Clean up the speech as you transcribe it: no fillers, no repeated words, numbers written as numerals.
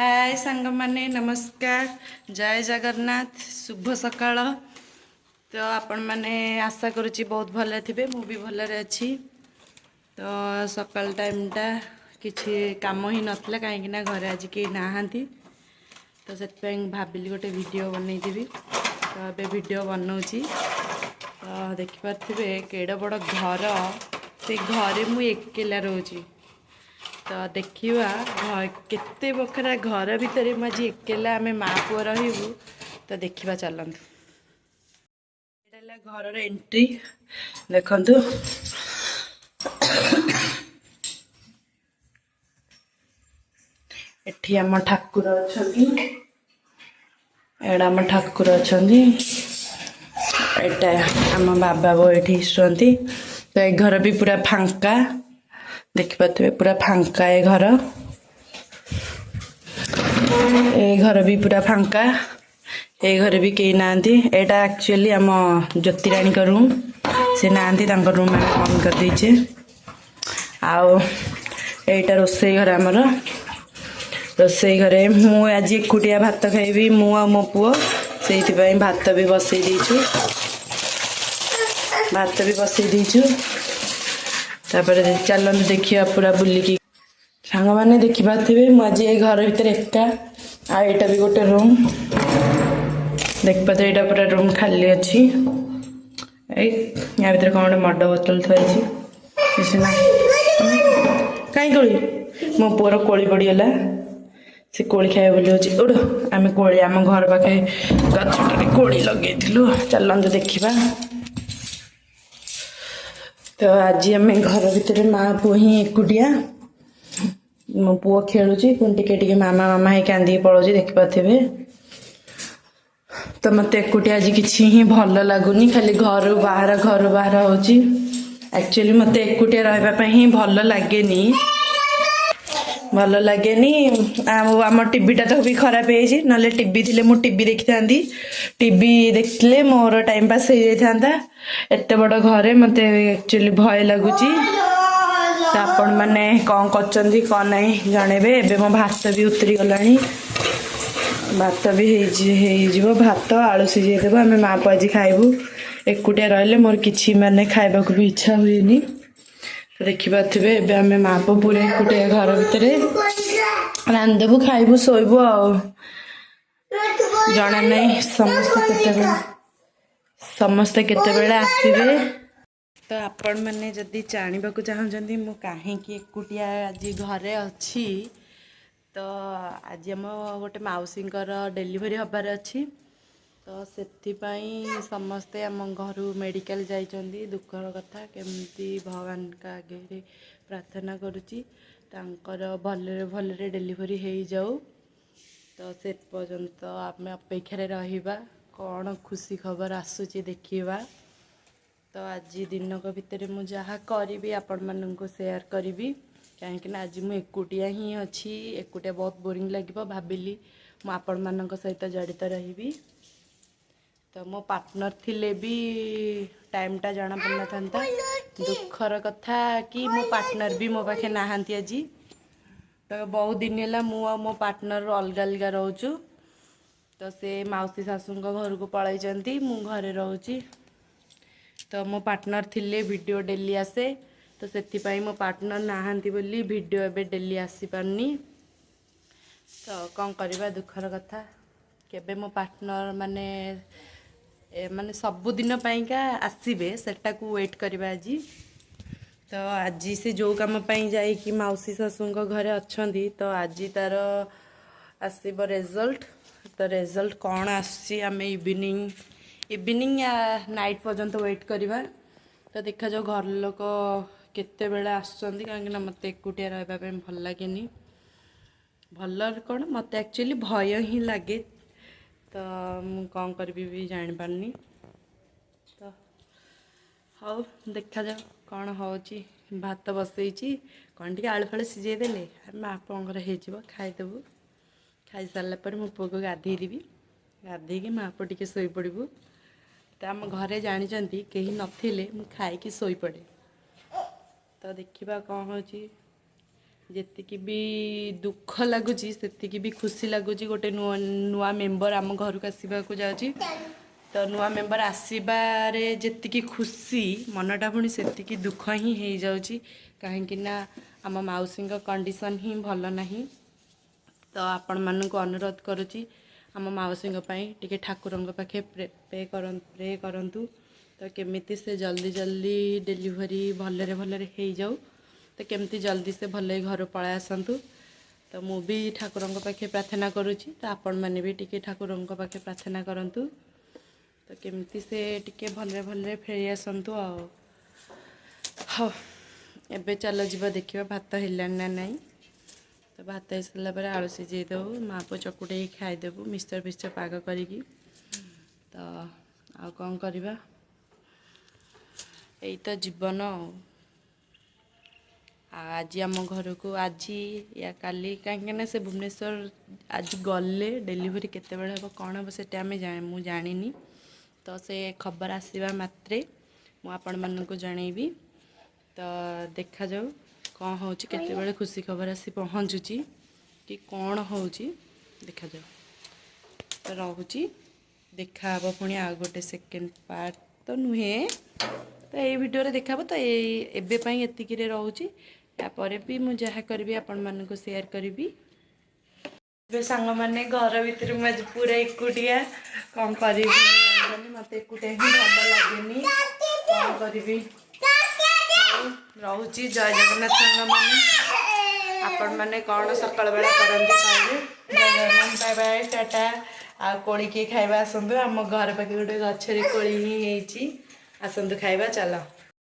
ହାଏ ସାଙ୍ଗମାନେ, ନମସ୍କାର, ଜୟ ଜଗନ୍ନାଥ, ଶୁଭ ସକାଳ। ତ ଆପଣମାନେ ଆଶା କରୁଛି ବହୁତ ଭଲରେ ଥିବେ, ମୁଁ ବି ଭଲରେ ଅଛି। ତ ସକାଳ ଟାଇମ୍ଟା କିଛି କାମ ହିଁ ନଥିଲା, କାହିଁକିନା ଘରେ ଆଜି କେହି ନାହାନ୍ତି। ତ ସେଥିପାଇଁ ଭାବିଲି ଗୋଟେ ଭିଡ଼ିଓ ବନେଇଦେବି। ତ ଏବେ ଭିଡ଼ିଓ ବନଉଛି। ତ ଦେଖିପାରୁଥିବେ କେଡ଼େ ବଡ଼ ଘର, ସେ ଘରେ ମୁଁ ଏକେଲା ରହୁଛି। ତ ଦେଖିବା କେତେ ବଖରା ଘର ଭିତରେ ମୁଁ ଆଜି ଏକେଲା, ଆମେ ମା ପୁଅ ରହିବୁ। ତ ଦେଖିବା ଚାଲନ୍ତୁ। ଏଇଟା ହେଲା ଘରର ଏଣ୍ଟ୍ରି, ଦେଖନ୍ତୁ। ଏଠି ଆମ ଠାକୁର ଅଛନ୍ତି, ଏଇଟା ଆମ ଠାକୁର ଅଛନ୍ତି, ଏଇଟା ଆମ ବାବା ବୋଉ ଏଠି ଶୁଅନ୍ତି। ତ ଏ ଘର ବି ପୁରା ଫାଙ୍କା, ଦେଖିପାରୁଥିବେ ପୁରା ଫାଙ୍କା ଏ ଘର। ଏ ଘର ବି ପୁରା ଫାଙ୍କା, ଏ ଘରେ ବି କେହି ନାହାନ୍ତି। ଏଇଟା ଆକ୍ଚୁଆଲି ଆମ ଜ୍ୟୋତିରାଣୀଙ୍କ ରୁମ୍, ସେ ନାହାନ୍ତି, ତାଙ୍କ ରୁମ୍ ଆମେ ବନ୍ଦ କରିଦେଇଛେ। ଆଉ ଏଇଟା ରୋଷେଇ ଘର ଆମର। ରୋଷେଇ ଘରେ ମୁଁ ଆଜି ଏକୁଟିଆ ଭାତ ଖାଇବି, ମୁଁ ଆଉ ମୋ ପୁଅ, ସେଇଥିପାଇଁ ଭାତ ବି ବସେଇ ଦେଇଛୁ, ଭାତ ବି ବସେଇ ଦେଇଛୁ। ତାପରେ ଚାଲନ୍ତୁ ଦେଖିବା ପୁରା ବୁଲିକି। ସାଙ୍ଗମାନେ ଦେଖିପାରୁଥିବେ ମୁଁ ଆଜି ଏଇ ଘର ଭିତରେ ଏକା। ଆଉ ଏଇଟା ବି ଗୋଟେ ରୁମ୍, ଦେଖିପାରୁଥିବେ ଏଇଟା ପୁରା ରୁମ୍ ଖାଲି ଅଛି। ଏଇ ୟା ଭିତରେ କ'ଣ ଗୋଟେ ମଦ ବୋତଲ ଥୁଆ ହେଇଛି, କିଛି ନା। କାହିଁ କୋଳି? ମୋ ପୁଅର କୋଳି ପଡ଼ିଗଲା, ସେ କୋଳି ଖାଇବ ବୋଲି ହେଉଛି। ଉଠ, ଆମେ କୋଳି ଆମ ଘର ପାଖେ ଗଛଟାରେ କୋଳି ଲଗେଇଥିଲୁ, ଚାଲନ୍ତୁ ଦେଖିବା। ତ ଆଜି ଆମେ ଘର ଭିତରେ ମା ପୁଅ ହିଁ ଏକୁଟିଆ। ମୋ ପୁଅ ଖେଳୁଛି, ପୁଣି ଟିକେ ଟିକେ ମାମା ମାମା ହେଇ କାନ୍ଦିକି ପଳଉଛି, ଦେଖିପାରୁଥିବେ। ତ ମୋତେ ଏକୁଟିଆ ଆଜି କିଛି ହିଁ ଭଲ ଲାଗୁନି, ଖାଲି ଘରୁ ବାହାର ଘରୁ ବାହାର ହେଉଛି। ଆକ୍ଚୁଆଲି ମୋତେ ଏକୁଟିଆ ରହିବା ପାଇଁ ହିଁ ଭଲ ଲାଗେନି, ଭଲ ଲାଗେନି। ଆଉ ଆମ ଟିଭିଟା ତ ବି ଖରାପ ହେଇଯାଇଛି, ନହେଲେ ଟିଭି ଥିଲେ ମୁଁ ଟିଭି ଦେଖିଥାନ୍ତି। ଟିଭି ଦେଖିଲେ ମୋର ଟାଇମ୍ ପାସ୍ ହେଇଯାଇଥାନ୍ତା। ଏତେ ବଡ଼ ଘରେ ମୋତେ ଆକ୍ଚୁଆଲି ଭୟ ଲାଗୁଛି। ତ ଆପଣମାନେ କ'ଣ କରୁଛନ୍ତି କ'ଣ ନାହିଁ ଜଣେଇବେ। ଏବେ ମୋ ଭାତ ବି ଉତରି ଗଲାଣି, ଭାତ ବି ହେଇଯିବ। ଭାତ ଆଳୁ ସିଝେଇଦେବୁ, ଆମେ ମା ପୁଅ ଆଜି ଖାଇବୁ। ଏକୁଟିଆ ରହିଲେ ମୋର କିଛି ମାନେ ଖାଇବାକୁ ବି ଇଚ୍ଛା ହୁଏନି। ତ ଦେଖିପାରୁଥିବେ ଏବେ ଆମେ ମା ପୁଅ ପୁରା ଏକୁଟିଆ ଘର ଭିତରେ, ରାନ୍ଧିଦେବୁ, ଖାଇବୁ, ଶୋଇବୁ। ଆଉ ଜଣା ନାହିଁ ସମସ୍ତେ କେତେବେଳେ ଆସିବେ। ତ ଆପଣମାନେ ଯଦି ଜାଣିବାକୁ ଚାହୁଁଛନ୍ତି ମୁଁ କାହିଁକି ଏକୁଟିଆ ଆଜି ଘରେ ଅଛି, ତ ଆଜି ଆମ ଗୋଟେ ମାଉସୀଙ୍କର ଡେଲିଭରି ହେବାର ଅଛି। ତ ସେଥିପାଇଁ ସମସ୍ତେ ଆମ ଘରୁ ମେଡ଼ିକାଲ ଯାଇଛନ୍ତି। ଦୁଃଖର କଥା, କେମିତି ଭଗବାନଙ୍କ ଆଗରେ ପ୍ରାର୍ଥନା କରୁଛି ତାଙ୍କର ଭଲରେ ଭଲରେ ଡେଲିଭରି ହେଇଯାଉ। ତ ସେ ପର୍ଯ୍ୟନ୍ତ ଆମେ ଅପେକ୍ଷାରେ ରହିବା, କ'ଣ ଖୁସି ଖବର ଆସୁଛି ଦେଖିବା। ତ ଆଜି ଦିନକ ଭିତରେ ମୁଁ ଯାହା କରିବି ଆପଣମାନଙ୍କୁ ସେୟାର କରିବି, କାହିଁକିନା ଆଜି ମୁଁ ଏକୁଟିଆ ହିଁ ଅଛି। ଏକୁଟିଆ ବହୁତ ବୋରିଂ ଲାଗିବ, ଭାବିଲି ମୁଁ ଆପଣମାନଙ୍କ ସହିତ ଜଡ଼ିତ ରହିବି। ତ ମୋ ପାର୍ଟନର୍ ଥିଲେ ବି ଟାଇମ୍ଟା ଜଣା ପଡ଼ିନଥାନ୍ତା। ଦୁଃଖର କଥା କି ମୋ ପାର୍ଟନର୍ ବି ମୋ ପାଖେ ନାହାନ୍ତି ଆଜି। ତ ବହୁତ ଦିନ ହେଲା ମୁଁ ଆଉ ମୋ ପାର୍ଟନର୍ ଅଲଗା ଅଲଗା ରହୁଛୁ। ତ ସେ ମାଉସୀ ଶାଶୁଙ୍କ ଘରକୁ ପଳାଇଛନ୍ତି, ମୁଁ ଘରେ ରହୁଛି। ତ ମୋ ପାର୍ଟନର୍ ଥିଲେ ଭିଡ଼ିଓ ଡେଲି ଆସେ, ତ ସେଥିପାଇଁ ମୋ ପାର୍ଟନର୍ ନାହାନ୍ତି ବୋଲି ଭିଡ଼ିଓ ଏବେ ଡେଲି ଆସିପାରୁନି। ତ କ'ଣ କରିବା, ଦୁଃଖର କଥା। କେବେ ମୋ ପାର୍ଟନର୍ ମାନେ ମାନେ ସବୁଦିନ ପାଇଁକା ଆସିବେ, ସେଟାକୁ ୱେଟ୍ କରିବା ଆଜି। ତ ଆଜି ସେ ଯେଉଁ କାମ ପାଇଁ ଯାଇକି ମାଉସୀ ଶାଶୁଙ୍କ ଘରେ ଅଛନ୍ତି, ତ ଆଜି ତାର ଆସିବ ରେଜଲ୍ଟ। ତ ରେଜଲ୍ଟ କ'ଣ ଆସୁଛି ଆମେ ଇଭିନିଂ ନାଇଟ୍ ପର୍ଯ୍ୟନ୍ତ ୱେଟ୍ କରିବା। ତ ଦେଖାଯାଉ ଘର ଲୋକ କେତେବେଳେ ଆସୁଛନ୍ତି, କାହିଁକିନା ମୋତେ ଏକୁଟିଆ ରହିବା ପାଇଁ ଭଲ ଲାଗେନି। ଭଲ କ'ଣ, ମୋତେ ଆକ୍ଚୁଆଲି ଭୟ ହିଁ ଲାଗେ। ତ ମୁଁ କ'ଣ କରିବି ବି ଜାଣିପାରୁନି। ତ ହଉ, ଦେଖାଯାଉ କ'ଣ ହେଉଛି। ଭାତ ବସେଇଛି, କ'ଣ ଟିକେ ଆଳୁ ଫାଳୁ ସିଝେଇ ଦେଲେ ଆମେ ଆପଣଙ୍କର ହେଇଯିବ, ଖାଇଦେବୁ। ଖାଇସାରିଲା ପରେ ମୋ ପୁଅକୁ ଗାଧେଇ ଦେବି, ଗାଧେଇକି ମା ପୁଅ ଟିକେ ଶୋଇପଡ଼ିବୁ। ତ ଆମ ଘରେ ଜାଣିଛନ୍ତି କେହି ନଥିଲେ ମୁଁ ଖାଇକି ଶୋଇପଡ଼େ। ତ ଦେଖିବା କ'ଣ ହେଉଛି। ଯେତିକି ବି ଦୁଃଖ ଲାଗୁଛି, ସେତିକି ବି ଖୁସି ଲାଗୁଛି। ଗୋଟେ ନୂଆ ନୂଆ ମେମ୍ବର ଆମ ଘରକୁ ଆସିବାକୁ ଯାଉଛି। ତ ନୂଆ ମେମ୍ବର ଆସିବାରେ ଯେତିକି ଖୁସି, ମନଟା ପୁଣି ସେତିକି ଦୁଃଖ ହିଁ ହେଇଯାଉଛି, କାହିଁକି ନା ଆମ ମାଉସୀଙ୍କ କଣ୍ଡିସନ୍ ହିଁ ଭଲ ନାହିଁ। ତ ଆପଣମାନଙ୍କୁ ଅନୁରୋଧ କରୁଛି, ଆମ ମାଉସୀଙ୍କ ପାଇଁ ଟିକେ ଠାକୁରଙ୍କ ପାଖେ ପ୍ରେ କରନ୍ତୁ, ତ କେମିତି ସେ ଜଲ୍ଦି ଜଲ୍ଦି ଡେଲିଭରି ଭଲରେ ଭଲରେ ହେଇଯାଉ, ତ କେମିତି ଜଲ୍ଦି ସେ ଭଲ ହେଇ ଘରୁ ପଳାଇ ଆସନ୍ତୁ। ତ ମୁଁ ବି ଠାକୁରଙ୍କ ପାଖେ ପ୍ରାର୍ଥନା କରୁଛି, ତ ଆପଣମାନେ ବି ଟିକେ ଠାକୁରଙ୍କ ପାଖେ ପ୍ରାର୍ଥନା କରନ୍ତୁ, ତ କେମିତି ସେ ଟିକେ ଭଲରେ ଭଲରେ ଫେରି ଆସନ୍ତୁ। ଆଉ ହଉ, ଏବେ ଚାଲ ଯିବା, ଦେଖିବା ଭାତ ହେଲାଣି ନା ନାହିଁ। ତ ଭାତ ହେଇସାରିଲା ପରେ ଆଳୁ ସିଝେଇ ଦେବୁ, ମା ପୁଅ ଚକୁଟେଇକି ଖାଇଦେବୁ ମିକ୍ସଚର୍ ଫିକ୍ସଚର୍ ପାଗ କରିକି। ତ ଆଉ କ'ଣ କରିବା? ଏଇ ତ ଜୀବନ ଆଉ। ଆଉ ଆଜି ଆମ ଘରକୁ ଆଜି ୟା କାଲି, କାହିଁକି ନା ସେ ଭୁବନେଶ୍ୱର ଆଜି ଗଲେ ଡେଲିଭରି କେତେବେଳେ ହେବ, କ'ଣ ହେବ, ସେଟା ଆମେ ମୁଁ ଜାଣିନି। ତ ସେ ଖବର ଆସିବା ମାତ୍ରେ ମୁଁ ଆପଣମାନଙ୍କୁ ଜଣେଇବି। ତ ଦେଖାଯାଉ କ'ଣ ହେଉଛି, କେତେବେଳେ ଖୁସି ଖବର ଆସି ପହଞ୍ଚୁଛି କି କ'ଣ ହେଉଛି, ଦେଖାଯାଉ। ତ ରହୁଛି, ଦେଖାହେବ ପୁଣି ଆଉ ଗୋଟେ ସେକେଣ୍ଡ ପାର୍ଟ ତ ନୁହେଁ, ତ ଏଇ ଭିଡ଼ିଓରେ ଦେଖାହେବ। ତ ଏଇ ଏବେ ପାଇଁ ଏତିକିରେ ରହୁଛି। ତାପରେ ବି ମୁଁ ଯାହା କରିବି, ଆପଣମାନଙ୍କୁ ସେୟାର କରିବି। ଏବେ ସାଙ୍ଗମାନେ, ଘର ଭିତରେ ମୁଁ ଆଜି ପୁରା ଏକୁଟିଆ। କ'ଣ କରିବି ମୁଁ ଜାଣିପାରୁନି। ମୋତେ ଏକୁଟିଆ ହିଁ ଭଲ ଲାଗେନି। କ'ଣ କରିବି? ହଉ, ରହୁଛି। ଜୟ ଜଗନ୍ନାଥ ସାଙ୍ଗମାନେ। ଆପଣମାନେ କ'ଣ ସକାଳ ବେଳା କରନ୍ତି କହିବେ। ଜୟ ଜଗନ୍ନାଥ, ବାଏ ବାଏ, ଟାଟା। ଆଉ କୋଳି କିଏ ଖାଇବା, ଆସନ୍ତୁ। ଆମ ଘର ପାଖେ ଗୋଟେ ଗଛରେ କୋଳି ହିଁ ହେଇଛି। ଆସନ୍ତୁ ଖାଇବା, ଚାଲ।